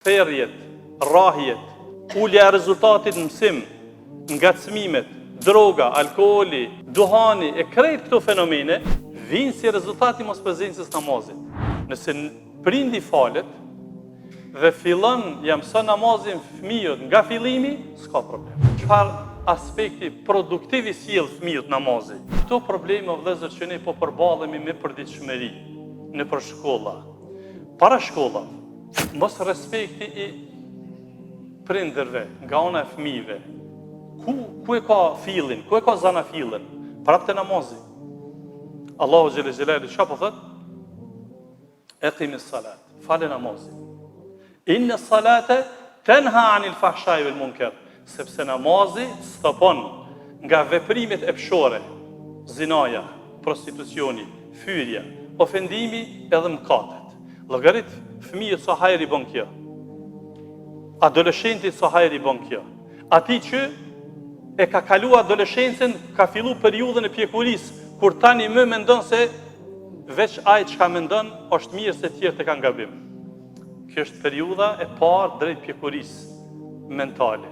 Therrjet, rrahjet, ulja e rezultatit në mësim, ngacmimet, droga, alkooli, duhani e krejt këto fenomene vijnë si rezultat i mosprezencës namazit. Nëse prindi falet dhe fillon ja mëson namazin fëmijët nga fillimi, s'ka problem. Çfarë aspekti produktiv i sjell fëmijët namazi? Këto probleme o vëllezër që ne po përballemi me përditshmëri nëpër shkolla, para shkollave, Mosrespekti i prindërve nga ana e fëmijëve. Ku ku e ka fillin? Ku e ka zanafillën? Prapë te namazi. Allahu xhele xhelaluhu çka po thot? Eqimi salat, fale namazin. Inne salate tenha anil fahshai vel munker, sepse namazi stopon nga veprimet epshore, zinaja, prostitucioni, fyrja, ofendimi edhe mëkatet. Llogarit fëmijët sa hajr i bën kjo. Adoleshentit sa hajr i bën kjo. Atij që e ka kalu adoleshencën, ka fillu periudhën e pjekurisë, kur tani më mendon se veç ai çka mendon është mirë se tjerët e kanë gabim. Kjo është periudha e parë drejt pjekurisë mentale.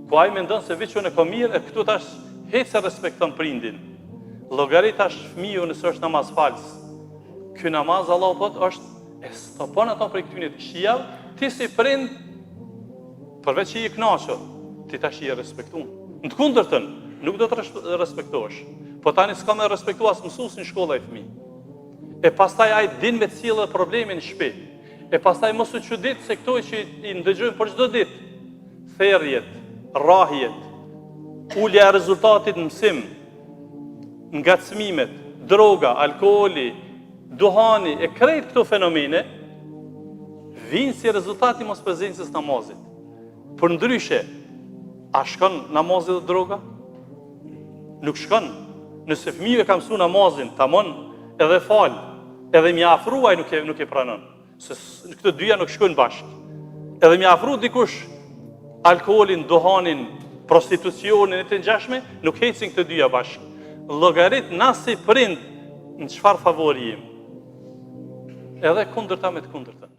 Ku ai mendon se veç unë e kam mirë, e këtu tash hiç s'e respekton prindin. Llogarit tash fëmiu nëse është namazfalës. Ky namaz Allahu thotë është e stopon ato prej këtyne të këqijave, ti si prind përveç që je i kënaqur, ti tash je respektuar. Në të kundërtën, nuk do të respektohesh. Po tani s'ka me respektu as mësuesin në shkollë ai fëmijë. E pastaj ai din me të sjellë probleme në shtëpi. E pastaj mos u çudit se këto që i ndëgjojmë për çdo ditë, therrjet, rrahjet, ulja e rezultatit në mësim, ngacmimet, droga, alkooli, duhani e krejt këto fenomene vijnë si rezultat i mosprezencës namazit. Përndryshe, a shkon namazi dhe droga? Nuk shkon. Nëse fëmiu e ka mësu namazin, tamon edhe fal, edhe m'ia afru ai nuk e, nuk e pranon. Se këto dyja nuk shkojnë bashkë. Edhe m'ia afru dikush alkoolin, duhanin, prostitucionin e të ngjashme, nuk hecin këto dyja bashkë. Llogarit na si prind në çfarë favori jemi. Edhe kundërta me të kundërtën.